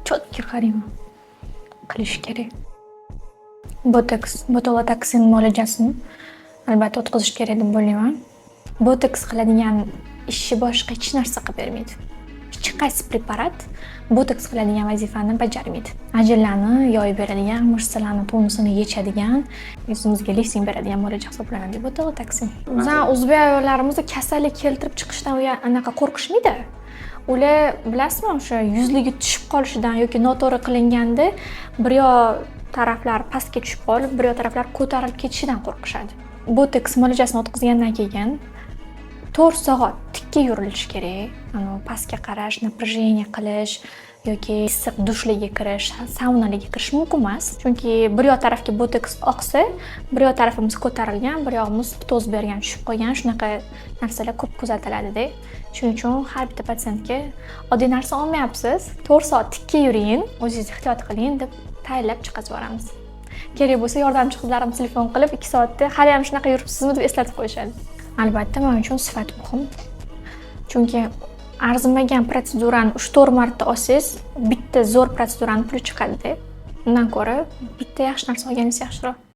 Четкий qarayman. Qilish kerak. Botoks, botulotoksin muolajasini albatta o'tkazish kerak deb o'ylayman. Botoks qiladigan ishni boshqa hech narsa qilib bermaydi. Hech qaysi preparat botoks qiladigan vazifani bajarmaydi. Ajinlarni yoyib beradigan, мышца larni tonusini yechadigan, yuzimizga lifting beradigan muolaja hisoblanadi botulotoksin. Bizani o'zbek ayollarimiz kasallik keltirib chiqishdan anaqa qo'rqishmaydi. Ular, bilasizmi, o'sha yuzligi tushib qolishidan yoki noto'g'ri qilinganda bir yoq taraflari pastga tushib qolib, bir yoq taraflari ko'tarilib ketishidan qo'rqishadi. Botoks muolajasini o'tkazgandan keyin 4 soat tikka yurilishi kerak. Anavi pastga qarash, напряжение qilish yoki issiq dushlarga kirish, saunalarga kirish mumkin emas. Chunki bir yoq tarafga botoks oqsa, bir yoq tarafimiz ko'tarilgan, bir yog'imiz ptoz bergan, tushib qolgan, shunaqa narsalar ko'p kuzatiladida. Shuning uchun har bitta patsientga oddiy narsa olmayapsiz, 4 soat tikka yuring, o'zingiz ehtiyot qiling deb tayinlab chiqazib yuboramiz. Kerak bo'lsa, yordamchi qizlarim telefon qilib, 2 soatda haliyam shunaqa yuribsizmi deb eslatib qo'yishadi. Albatta, men uchun sifat muhim. Chunki arzimagan protsedurani 3-4 marta olsangiz, bitta zo'r protsedurani puli chiqadi-da. Undan ko'ra bitta yaxshi narsa olganingiz yaxshiroq.